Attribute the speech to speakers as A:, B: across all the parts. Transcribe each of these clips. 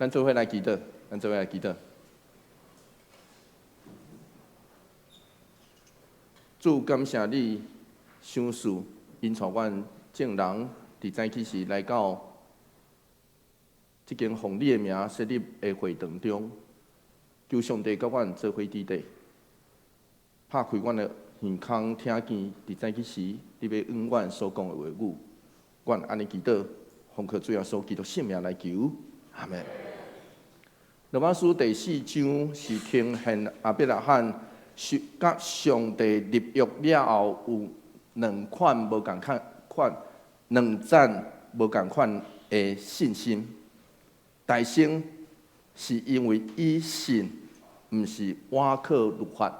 A: 咱做伙來祈禱，咱做伙來祈禱。主，感謝你賞賜，引帶阮眾人佇早起時來到這間奉你的名設立的會堂中，求上帝佮阮做伙佇底，拍開阮的耳孔，聽見佇早起時你欲向阮所講的話語。阮按呢祈禱，奉靠主耶穌基督聖名來求，阿們。羅馬書第四章是呈現亞伯拉罕是佮上帝立約了後，有兩款無仝款、兩層無仝款的信心。大先是因為伊信，毋是倚靠律法，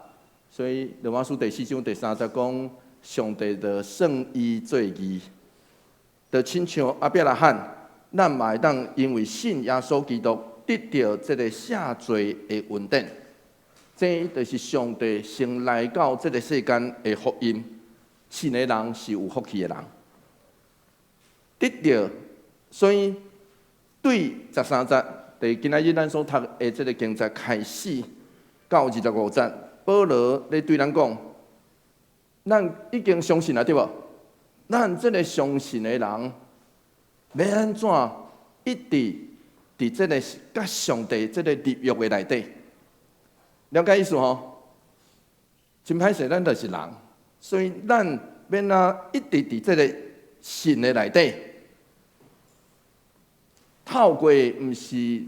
A: 所以羅馬書第四章第三節講，上帝就算伊做義，就親像亞伯拉罕，咱嘛會當因為信耶穌基督得著這个赦罪的恩典。這就是上帝先來到這个世間的福音。信的人是有福氣的人，得著，所以對十三節，佇今仔日咱所讀的這个經節開始到25節，保羅咧對咱講，咱已經相信了對無？咱這个相信的人，欲按怎一直佇這个佮上帝這个立約的內底？了解意思吼？真歹勢，咱就是人，所以咱欲按怎一直佇這个信的內底，透過毋是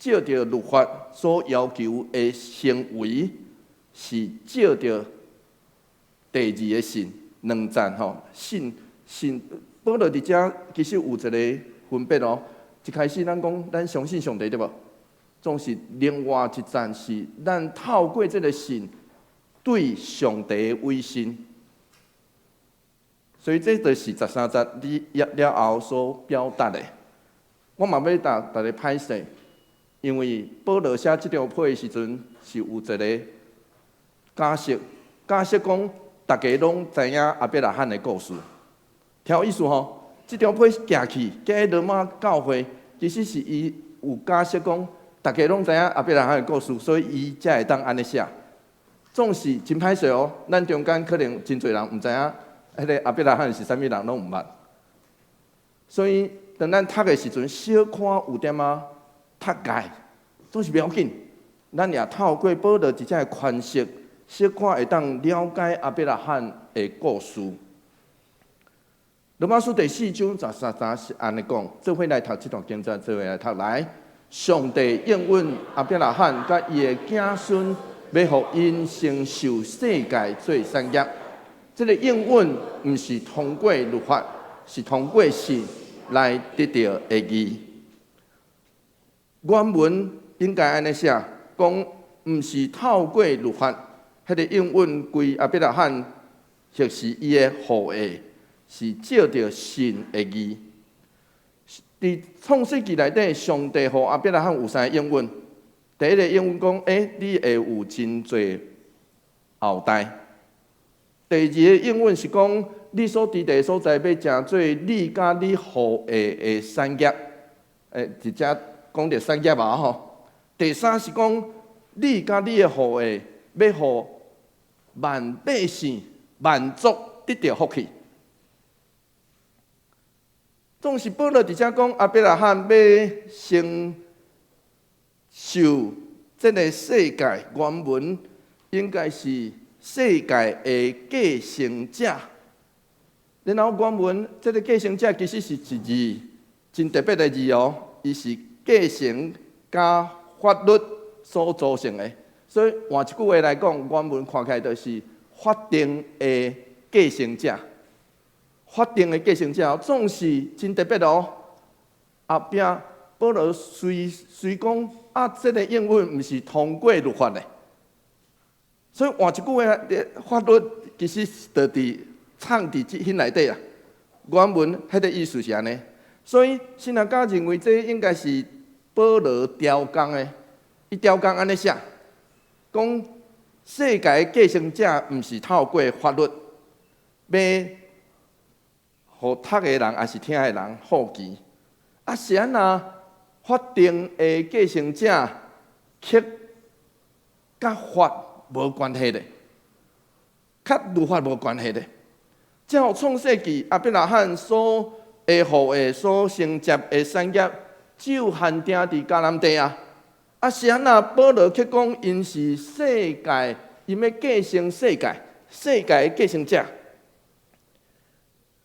A: 照著律法所要求的行為，是照著第二个信兩層吼，信信保羅佇遮其實有一个分別哦。一開始咱講咱相信上帝對無？總是另外一層是咱透過這个信對上帝的委身，所以這就是十三節你了後所表達的。我嘛欲共大家歹勢，因為保羅寫這張批的時陣是有一个假設，假設講大家攏知影亞伯拉罕的故事，聽有意思吼？這張批寄去寄羅馬教會，其實是伊有假設講大家攏知影亞伯拉罕的故事，所以伊才會當按呢寫。總是真歹勢哦，咱中間可能真濟人毋知影，彼个亞伯拉罕是啥物人，攏毋捌。所以當咱讀的時陣，小可有點仔讀解，總是袂要緊。咱也透過保羅佇遮的詮釋，小可會當了解亞伯拉罕的故事。羅馬書第四章十三節是按呢講，做伙來讀這段經節，做伙來讀來。上帝應允亞伯拉罕佮伊的子孫，欲予𪜶承受世界做產業。這个應允毋是通過律法，是通過信來得著的義。原文應該按呢寫，講毋是透過律法，彼个應允歸亞伯拉罕，或是伊的後裔，是照著信的義。佇創世記內底，上帝予亞伯拉罕有三个應允。第一个應允講，你會有真濟後代。第二個應允是講，你所佇的所在欲成做你佮你後裔的產業。佇遮講著產業啊吼。第三是講，你佮你的後裔欲予萬百姓、萬族得著福氣。總是保羅佇遮講，亞伯拉罕欲承受這个世界，原文應該是世界的繼承者。然後原文這个繼承者其實是一字真特別的字哦，伊是繼承佮法律所組成的。所以換一句話來講，原文看起來就是法定的繼承者。法定的繼承者總是真特別哦。後壁保羅雖雖講啊，這个應允毋是通過律法的，所以換一句話，法律其實就佇藏佇這彼內底啊。原文彼个意思是按呢，所以神學家認為這應該是保羅調工的，伊調工按呢寫，講世界繼承者毋是透過法律，欲予讀的人抑是聽的人好奇，啊是按怎法定的繼承者，卻佮法無關係的，佮律法無關係的。照創世記亞伯拉罕所下予的、所承接的產業，只有限定佇迦南地啊。啊，是按怎保羅卻講，𪜶是世界，𪜶欲繼承世界，世界的繼承者。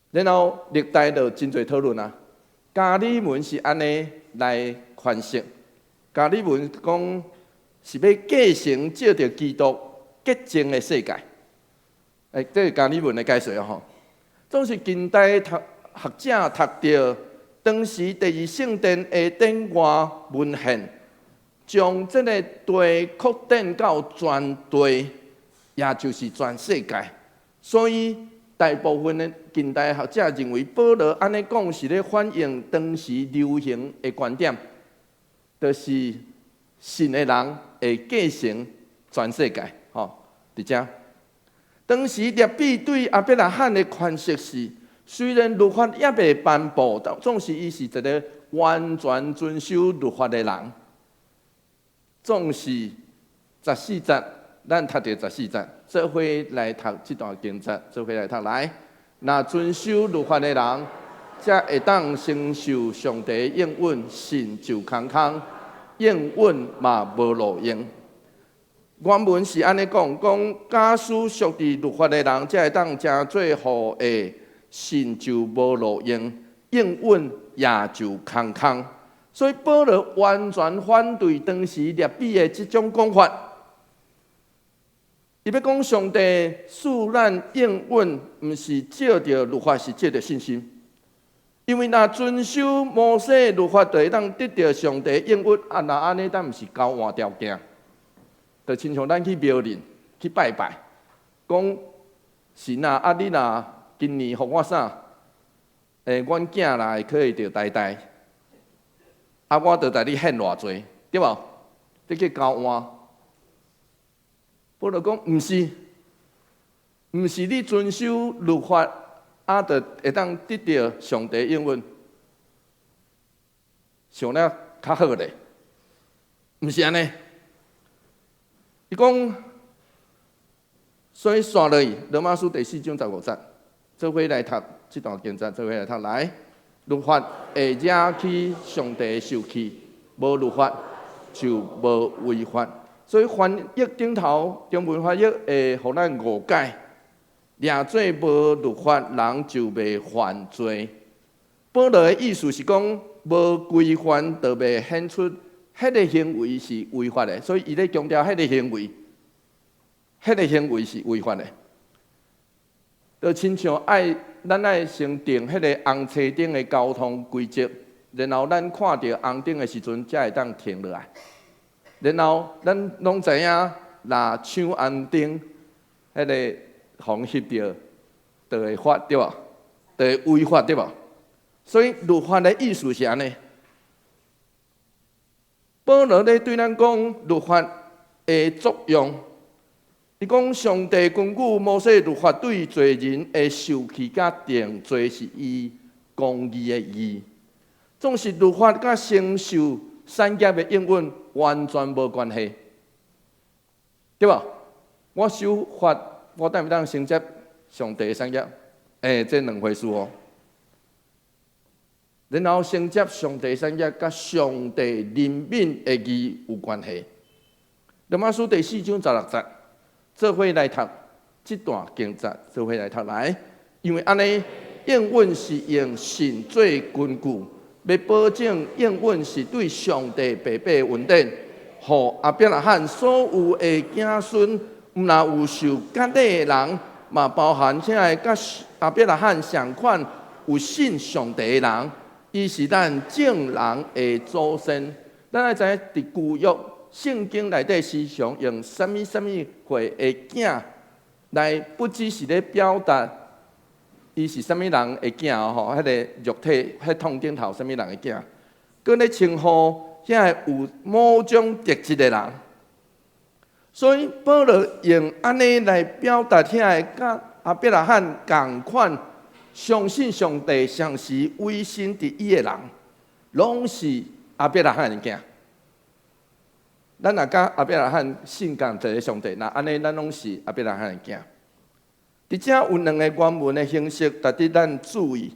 A: 然後歷代就真濟討論啊。加爾文是按呢來詮釋，加爾文講是欲繼承藉著基督潔淨的世界。欸，這是加爾文的解說吼。總是近代讀學者讀著當時第二聖殿的典外文獻，將這个地擴展到全地，也就是全世界。所以大部分的近代學者認為，保羅按呢講是咧反映當時流行的觀點，就是信的人會繼承全世界。吼，佇遮。當時律比對亞伯拉罕的詮釋是，雖然律法猶未頒布，但總是伊是一个完全遵守律法的人。總是十四節，咱讀著十四節，做伙來讀這段經節，做伙來讀來。若遵守律法的人，才會當承受上帝應允，信就空空，應允嘛無路用。原文是按呢講，講假使屬佇律法的人，才會當成做予的，信就無路用，應允也就空空。所以保羅完全反對當時律比的這種講法。伊欲講上帝賜咱應允，毋是藉著律法，是藉著信心。因為若遵守摩西律法，就會當得著上帝應允。啊，若按呢，咱毋是交換條件？就親像咱去廟裡去拜拜，講神啊，啊你若今年予我啥？欸，阮囝若會考會著台大，啊，我就共你獻偌濟，對無？這叫交換。保羅講，毋是，毋是你遵守律法，啊，就會當得著上帝應允，想了較好咧，毋是按呢。伊講，所以紲落去，羅馬書第四章十五節，做伙來讀這段經節，做伙來讀來。律法會惹起上帝的受氣，無律法就無違法。所以翻譯頂頭中文翻譯會予咱誤解，掠做無律法人就袂犯罪。保羅的意思是講，無規範就袂顯出彼个行為是違法的，所以伊咧強調彼个行為，彼个行為是違法的。就親像愛咱愛先定彼个紅青燈的交通規則，然後咱看著紅燈的時陣，才會當停落來。然後咱攏知影，若搶紅燈，彼个予翕著，就會罰對無？就會違法對無？所以律法的意思是按呢。保羅咧對咱講律法的作用，伊講上帝根據摩西律法對罪人的受氣佮定罪是伊公義的義，總是律法佮承受產業的應允完全無關係，對無？我守法，我當毋當承接上帝的產業？欸，這兩回事哦。然後承接上帝產業，佮上帝憐憫的義有關係。羅馬書第四章十六節，做伙來讀這段經節，做伙來讀來，因為按呢應允是用信做根據，欲保證應允是對上帝白白的恩典，予亞伯拉罕所有的子孫，毋但有受割禮的人，嘛包含遐个佮亞伯拉罕仝款有信上帝的人。伊是咱眾人的祖先。咱愛知影，佇舊約聖經內底時常用啥物啥物歲的囝來，不只是咧表達伊是啥物人的囝吼，彼个肉體、彼統頂頭啥物人的囝，閣咧稱呼遐个有某種特質的人。所以保羅用按呢來表達遐个佮亞伯拉罕仝款，相信上帝，相時委身佇伊的人，攏是亞伯拉罕的囝。咱若佮亞伯拉罕信仝一个上帝，若按呢，咱攏是亞伯拉罕的囝。佇遮有兩个原文的形式，值得咱注意。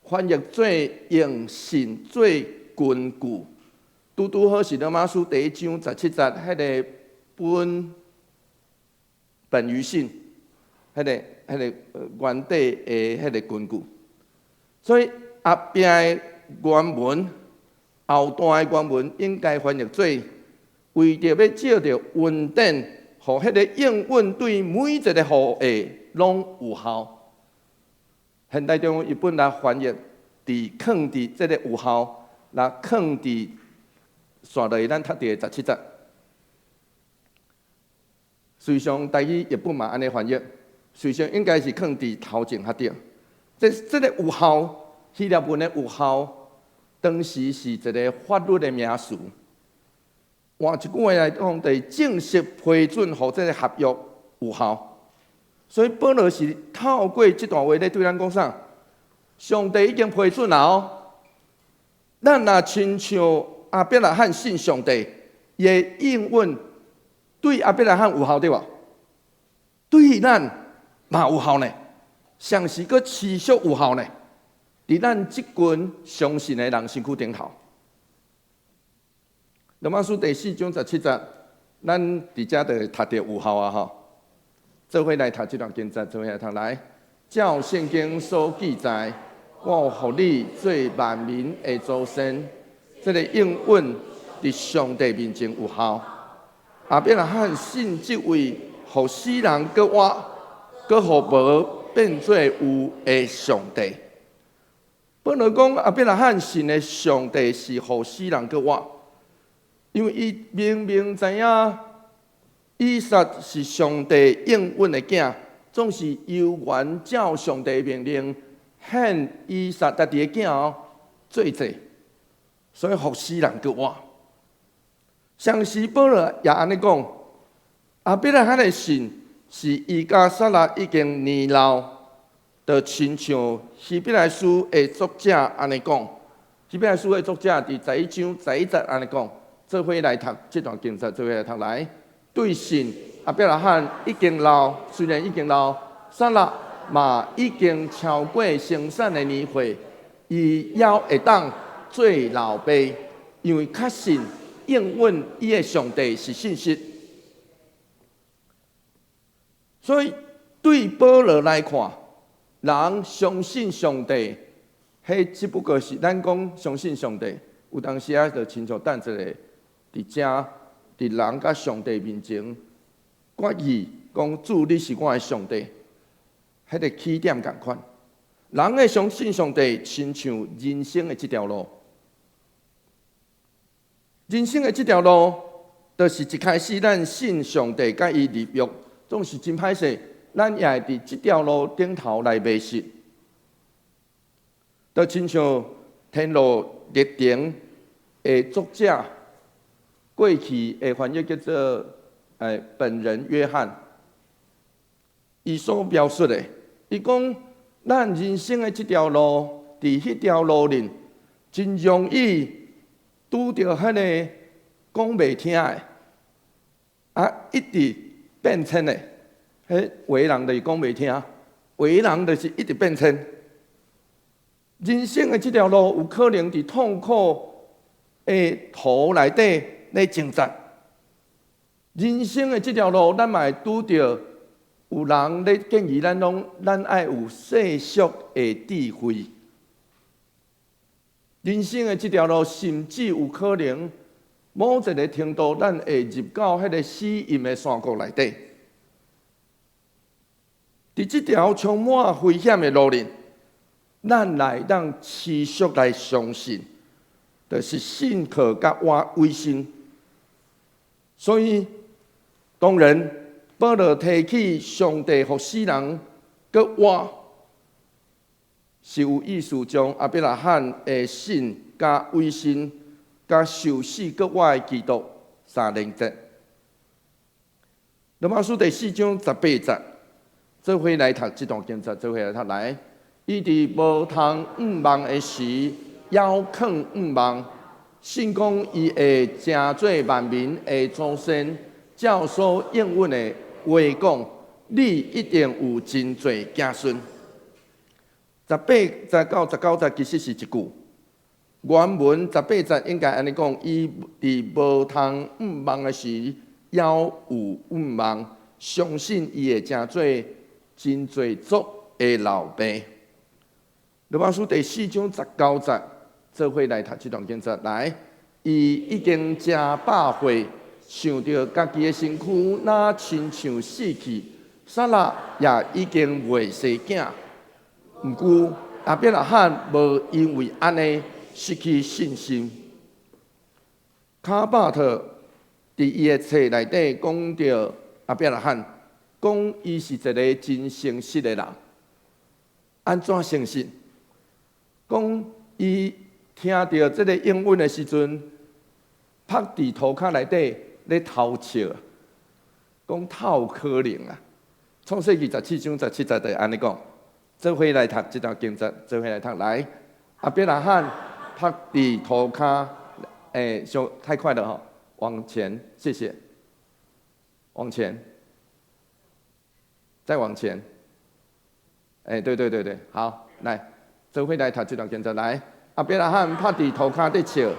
A: 翻譯做用信做根據，拄拄好是羅馬書第一章十七節，彼个本於信，彼个原底的彼个根據。所以後壁的原文，後段的原文應該翻譯做為著欲藉著恩典，予彼个應允對每一个後裔攏有效。現代中文譯本來翻譯，佇囥佇這个有效，來囥佇紲落去咱讀著的十七節。實際上，台語譯本嘛按呢翻譯，實際上應該是囥佇頭前較對。這个有效，希臘文的有效，當時是一个法律的名詞。換一句話來講，就是正式批准予這个合約有效。所以保羅是透過這段話咧對咱講啥？上帝已經批准了哦。咱若親像亞伯拉罕信上帝，伊的應允對亞伯拉罕有效對無？對咱嘛有效呢？上是閣持續有效呢？佇咱這群相信的人身軀頂頭。羅馬書第四章十七節，咱佇遮就會讀著有效啊！吼，做伙來讀這段經節，做伙來讀來。照聖經所記載，我予你做萬民的祖先，這个應允佇上帝面前有效。亞伯拉罕信這位予死人閣活，閣予無變做有的上帝。保羅講亞伯拉罕信的上帝是予死人閣活，因為伊明明知影以撒是上帝應允的囝，總是猶原照上帝命令獻以撒家己的囝哦做祭，所以予死人閣活。相時保羅也按呢講，亞伯拉罕的信是伊佮撒拉已經年老，就親像希伯來書的作者按呢講，希伯來書的作者佇11章11節按呢講，做伙來讀這段經節，做伙來讀來。對信亞伯拉罕已經老，雖然已經老，撒拉嘛已經超過生產的年歲，伊猶會當做老爸，因為確信應允伊的上帝是信實。所以對保羅來看，人相信上帝，彼只不過是咱講相信上帝，有當時啊，就親像等一个佇遮佇人佮上帝面前決議講主你是我的上帝，彼个起點仝款。人會相信上帝，親像人生的這條路。人生的這條路，就是一開始咱信上帝，佮伊立約，總是真歹勢，咱也會佇這條路頂頭來迷失。就親像天路歷程的作者，過去的翻譯叫做本仁約翰，伊所描述的，伊講咱人生的這條路，佇彼條路裡，真容易拄著彼个講袂聽的，啊，一直變遷的，彼有的人就是講袂聽，有的人就是一直變遷。人生的這條路有可能佇痛苦的途內底咧掙扎。人生的這條路，咱嘛會拄著有人咧建議咱講，咱愛有世俗的智慧。人生的這條路，甚至有可能某一个程度，咱會入到彼个死蔭的山谷內底。佇這條充滿危險的路裡，咱來當持續來相信，就是信靠佮委身。所以，當然，保羅提起上帝予死人閣活，是有意思將亞伯拉罕的信佮委身，佮受死閣活的基督相連結。羅馬書第四章十八節，做伙來讀這段經節，做伙來讀來。伊佇無通向望的時，猶囥向望，信講伊會成做萬民的祖先，照所應允的話講，你一定有真濟子孫。18節到19節其實是一句。原文十八節應該按呢講，伊佇無通向望的時，猶有向望，相信伊會成做真濟族的老爸。羅馬書第四章十九節，做伙來讀這段經節。來，伊已經誠百歲，想著家己的身軀，若親像死去，撒拉也已經袂生囝。毋過亞伯拉罕無因為按呢失去信心。卡巴特佇伊的冊內底講著亞伯拉罕，講伊是一個真誠實的人。按怎誠實？講伊聽著這个應允的時陣，趴佇塗跤內底咧偷笑，講哪有可能啊？創世記17章17節就按呢講。做伙來讀這段經節，做伙來讀來。亞伯拉罕趴佇塗跤，欸，太快了吼，往前，謝謝。往前，再往前。欸，對對對對，好，來，做伙來讀這段經節來。亞伯拉罕趴佇塗跤咧笑，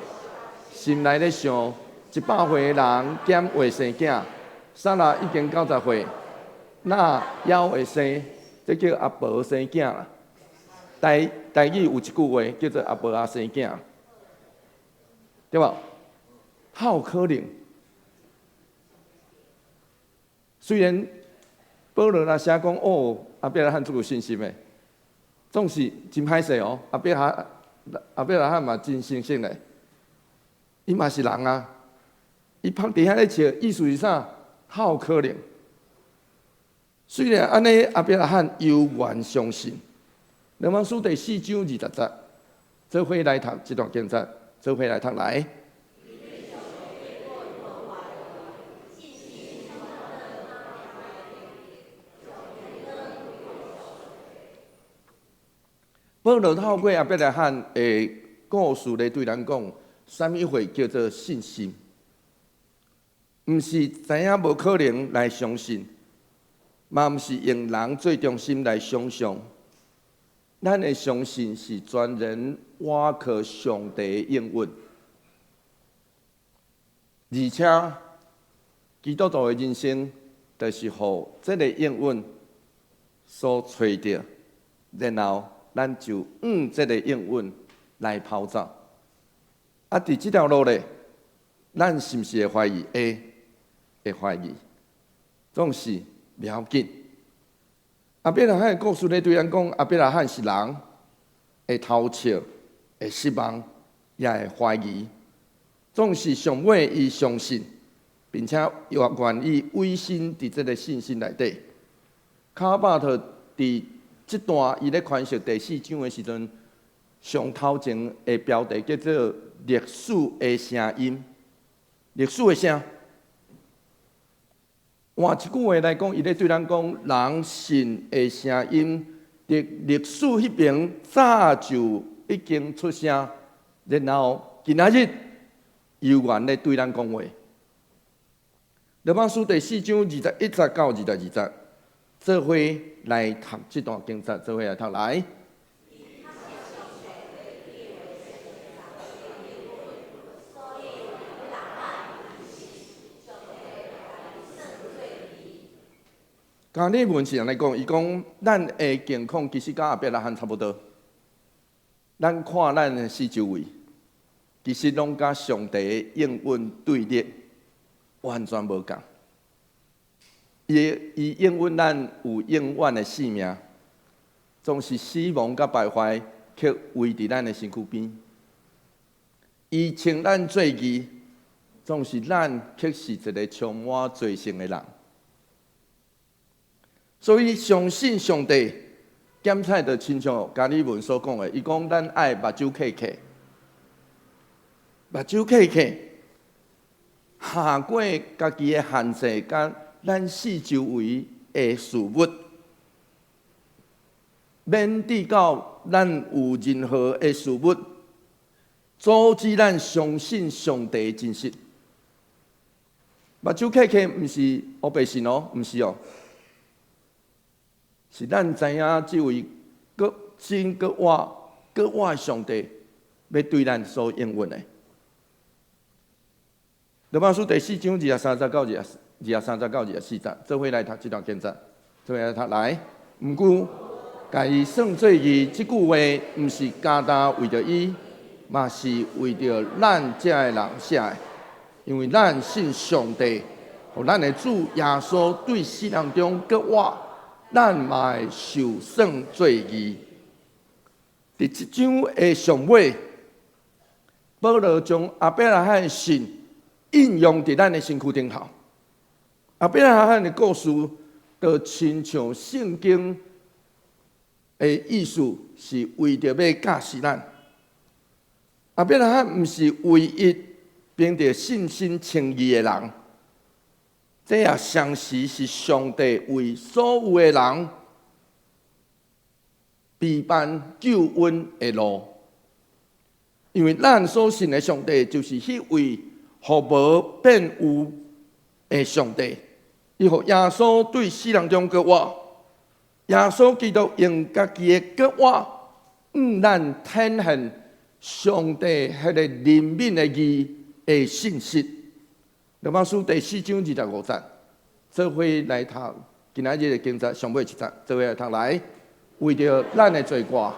A: 心內咧想：100歲的人敢會生囝？撒拉已經90歲，哪猶會生？這叫阿婆生囝啦。台台語有一句話叫做阿婆仔生囝，對無？哪有可能？雖然保羅若寫講哦，亞伯拉罕足有信心的，總是真歹勢哦。亞伯拉罕嘛真誠實的，伊嘛是人啊。伊趴佇遐咧笑，意思是啥？哪有可能？雖然按呢，亞伯拉罕猶原相信。羅馬書第四章20節，做伙來讀這段經節，做伙來讀來。保羅透過亞伯拉罕的故事來對咱講，啥物貨叫做信心？毋是知影無可能來相信。嘛毋是用人做中心來想像，咱的相信是全然倚靠上帝的應允，而且基督徒的人生就是予這个應允所揣著，然後咱就按這个應允來跑走。啊，佇這條路咧，咱是毋是會懷疑？會，會懷疑，總是。袂要緊。亞伯拉罕的故事咧對咱講，亞伯拉罕是人，會偷笑，會失望，也會懷疑。總是上尾伊相信，並且又願意委身佇這个信心內底。卡巴特佇這段伊咧詮釋第四章的時陣，上頭前的標題叫做歷史的聲音，歷史的聲。換一句話來講，伊咧對咱講，人信的聲音，佇歷史彼爿早就已經出聲，然後今仔日猶原咧對咱講話。羅馬書第四章21節到22節，做伙來讀這段經節，做伙來讀來。加爾文是按呢講，伊講咱的境況其實佮亞伯拉罕差不多。咱看咱的四周圍，其實攏佮上帝的應允對立，完全無仝。伊伊應允咱有永遠的性命，總是死亡佮敗壞，卻圍佇咱的身軀邊。伊稱咱做義，總是咱卻是一个充滿罪性的人。所以相信上帝，檢採就親像加爾文所講的，伊講咱愛目睭瞌瞌，目睭瞌瞌，下過家己的限制，佮咱四周圍的事物，免得到咱有任何的事物，阻止咱相信上帝的真實。目睭瞌瞌，毋是烏白信哦，毋是哦，是咱知影這位閣真閣活閣活的上帝，欲對咱所應允的。羅馬書第四章23節到23節到24節，做伙來讀這段經節，做伙來讀來。毋過，共伊算做義，這句話毋是干焦為著伊，嘛是為著咱遮的人寫的。因為咱信上帝，予咱的主耶穌對死人中閣活，咱嘛會受算做義。佇這章的上尾，保羅將亞伯拉罕的信應用佇咱的身軀頂頭。亞伯拉罕的故事，就親像聖經的意思，是為著欲教示咱。亞伯拉罕毋是唯一憑著信心稱義的人，這也同時是上帝為所有的人備辦救恩的路。因為咱所信的上帝就是彼位予無變有的上帝，伊予耶穌對死人中閣活，耶穌基督用家己的閣活，向咱展現上帝彼个憐憫的義的信息。羅馬書第四章25節，做伙來讀今仔日的經節上尾一節，做伙來讀來，為著咱的罪過，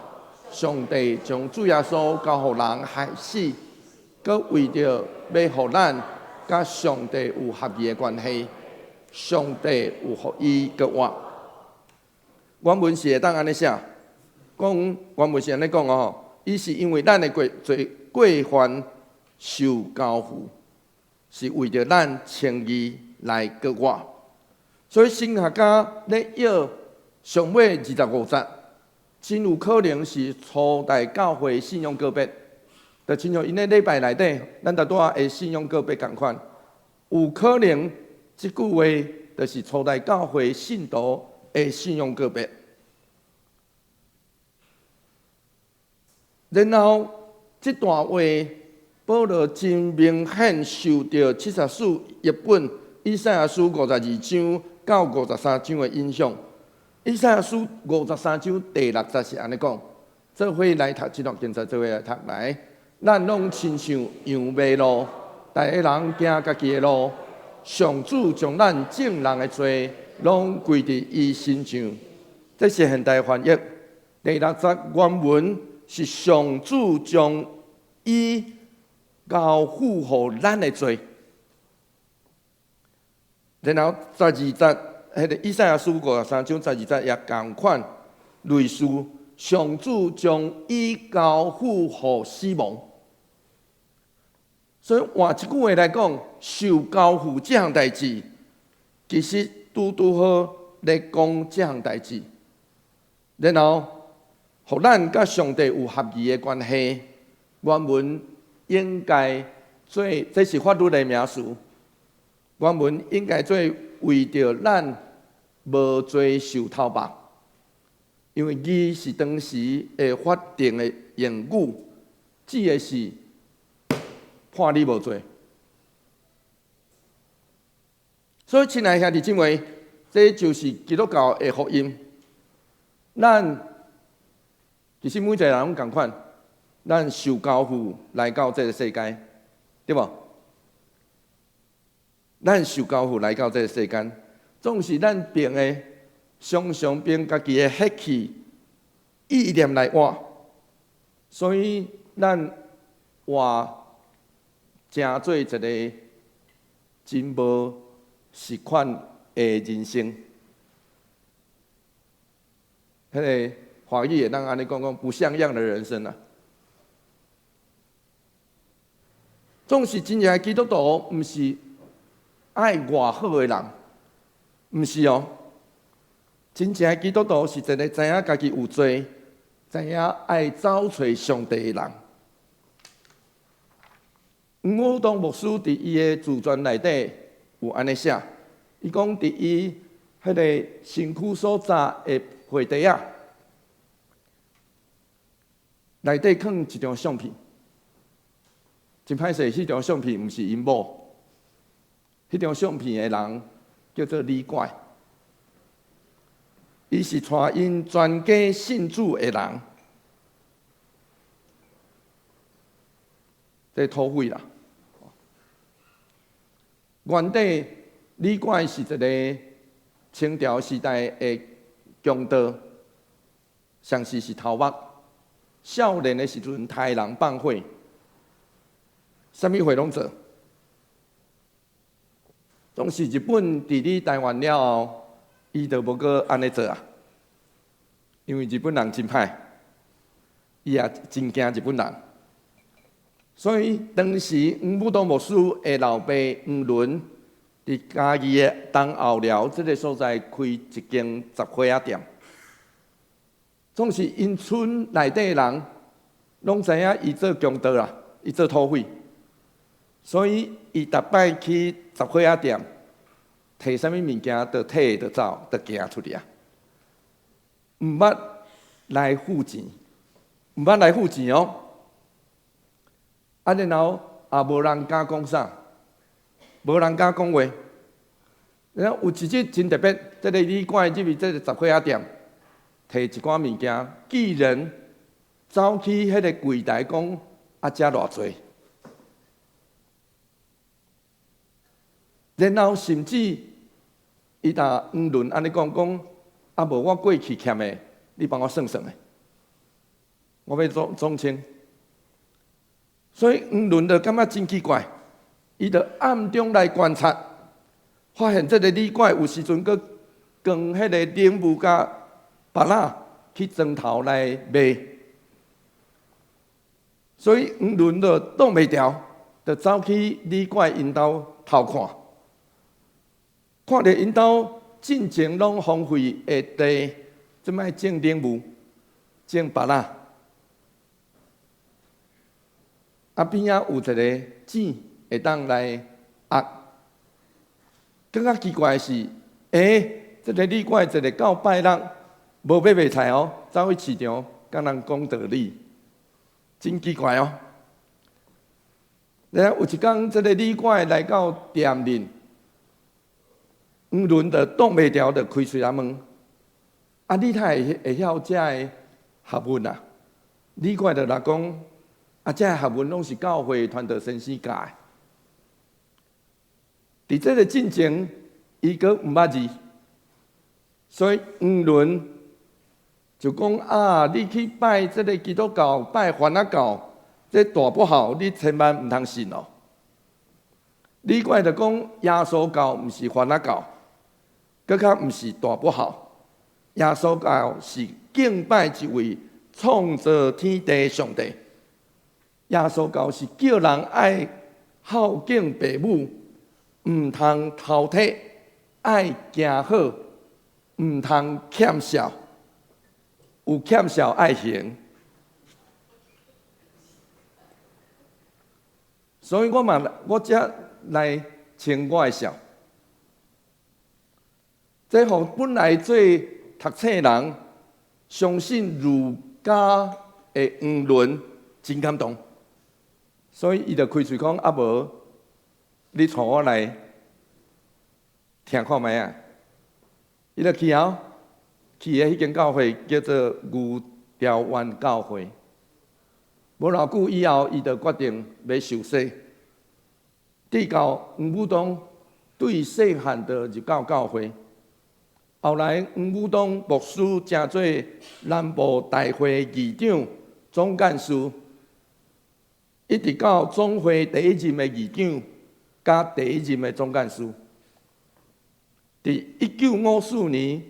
A: 上帝將主耶穌交予人害死，閣為著欲予咱佮上帝有合宜的關係，上帝又予伊閣活。原文是會當按呢寫，講原文是按呢講哦，伊是因為咱的過罪過犯受交付，是為著咱稱義來閣活。所以神學家咧譯上尾25節，真有可能是初代教會信仰告白，就親像𪜶咧禮拜內底，咱拄拄仔的信仰告白仝款，有可能這句話就是初代教會信徒的信仰告白。然後這段話，保羅真明顯受著74譯本以賽亞書52章到53章的影響。以賽亞書五十三章第六節是按呢講，做伙來讀這段經節，做伙來讀來。咱攏親像羊迷路，逐个人行家己的路。上主將咱眾人的罪攏歸佇伊身上。這是現代翻譯。第六節原文是上主將伊交付予咱的罪。然後十二節，彼个以賽亞書五十三章十二節也仝款類似，上主將伊交付予死亡。所以換一句話來講，受交付這項代誌，其實拄拄好咧講這項代誌。然後，予咱佮上帝有合宜的關係，原文應該做，這是法律的名詞。原文應該做為著咱無罪受頭縛，因為義是當時的法定的用語，指的是判你無罪。所以，親愛兄弟姊妹，這就是基督教的福音。咱其實每一個人攏仝款，咱受交付來到這个世界，對無？咱受交付來到這个世間，總是咱憑的，常常憑家己的血氣、意念來活，所以咱活成做一个真無實款的人生。彼个華語會當按呢講講不像樣的人生啊！總是真正的基督徒，毋是愛外好的人，毋是哦。真正的基督徒是一个知影家己有罪，知影愛走揣上帝的人。黃武東牧師佇伊的自傳內底有按呢寫，伊講佇伊彼个身軀所紮的皮袋仔內底囥一張相片，真歹勢，彼張相片毋是𪜶某，彼張相片的人叫做李怪，伊是帶𪜶全家信主的人，這土匪啦。原底李怪是一个清朝時代的強盜，上時是頭目。少年的時陣，殺人放火，啥物貨攏做。當時日本治理台灣了後，伊就無閣按呢做啊，因為日本人真歹，伊也真驚日本人。所以當時黃武東牧師的老爸黃倫，佇嘉義的東後寮這个所在開一間雜貨仔店。總是𪜶村內底人攏知影伊做強盜啦，伊做土匪，所以伊逐擺去雜貨仔店，提啥物物件，就提就走，就行出去啊。毋捌來付錢，毋捌來付錢哦。啊，然後也無人敢講啥，無人敢講話。然後有一日真特別，這个李怪入去這个雜貨仔店，提一寡物件，竟然走去彼个櫃台講：啊，遮偌濟？然後甚至伊共黃倫按呢講講，啊無我過去欠的，你幫我算算的，我欲總總清。所以黃倫就感覺真奇怪，伊就暗中來觀察，發現這个李怪有時陣閣扛彼个冷霧佮芭樂去莊頭來賣，所以黃倫就擋袂牢，就走去李怪𪜶兜偷看，看著𪜶兜進前攏荒廢的地，這擺種冷霧、種芭樂，啊邊仔有一个井會當來壓。更較奇怪的是，欸，這个李怪一个到拜六無欲賣菜哦，走去市場共人講道理，真奇怪哦。然後有一工，這个李怪來到店面，黃倫就擋袂牢，就開喙來問：啊，你哪會會曉這个學問啊？李怪就來講：啊，這个學問攏是教會傳道先生教的。佇這个進前，伊閣毋捌字，所以黃倫就講啊，你去拜這个基督教，拜番仔教，這大不好，你千萬毋通信哦。李怪就講耶穌教毋是番仔教，閣較毋是大不孝。耶穌教是敬拜一位創造天地上帝。耶穌教是叫人愛孝敬父母，毋通偷提，愛行好，毋通欠孝，有欠孝愛還。所以我嘛，我才來稱我的孝。這予本來做讀冊人，相信儒家的黃倫真感動，所以伊就開喙講：啊無，你帶我來聽看覓啊？伊就去哦，去的彼間教會叫做牛潮灣教會。無偌久以後，伊就決定欲受洗。直到黃武東對細漢就入到教會。後來黃武東牧師成做南部大會議長、總幹事，一直到總會第一任的議長，佮第一任的總幹事。佇1954年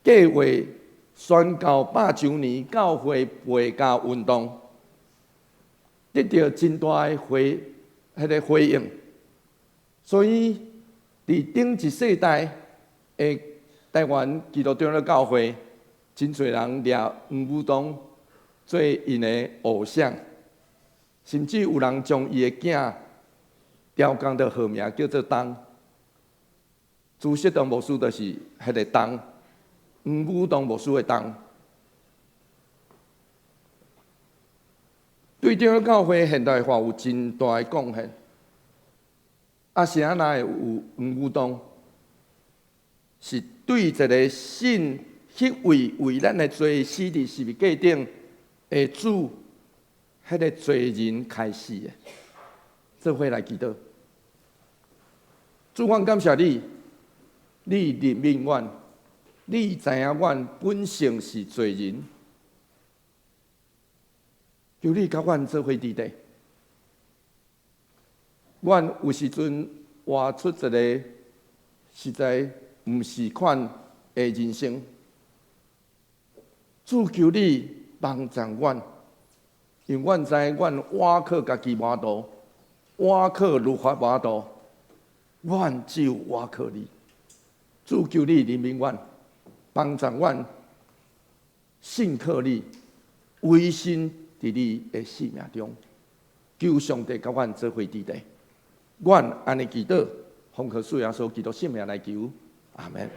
A: 計劃宣告100週年教會背教運動，得著真大的回彼个回應，所以佇頂一世代的台灣基督長老教會，真濟人掠黃武東做𪜶的偶像，甚至有人將伊的囝調工的號名叫做東。朱錫東牧師就是彼个東，黃武東牧師的東。對長老教會現代化有真大的貢獻。啊，是按怎會有黃牛洞？是對一个信彼位為咱的罪死佇十字架頂的主，彼个罪人開始的。做伙來祈禱。主，阮感謝你，你憐憫阮，你知影阮本性是罪人，求你佮阮做伙佇咧。阮有時陣活出一个實在毋是款的人生。主，求你幫助阮，因為阮知阮倚靠家己無度，倚靠律法無度，阮只有倚靠你。主，求你憐憫阮，幫助阮信靠你，委身佇你的生命中。求上帝佮阮做伙佇咧。阮按呢祈禱，奉靠主耶穌基督聖名來求，阿門。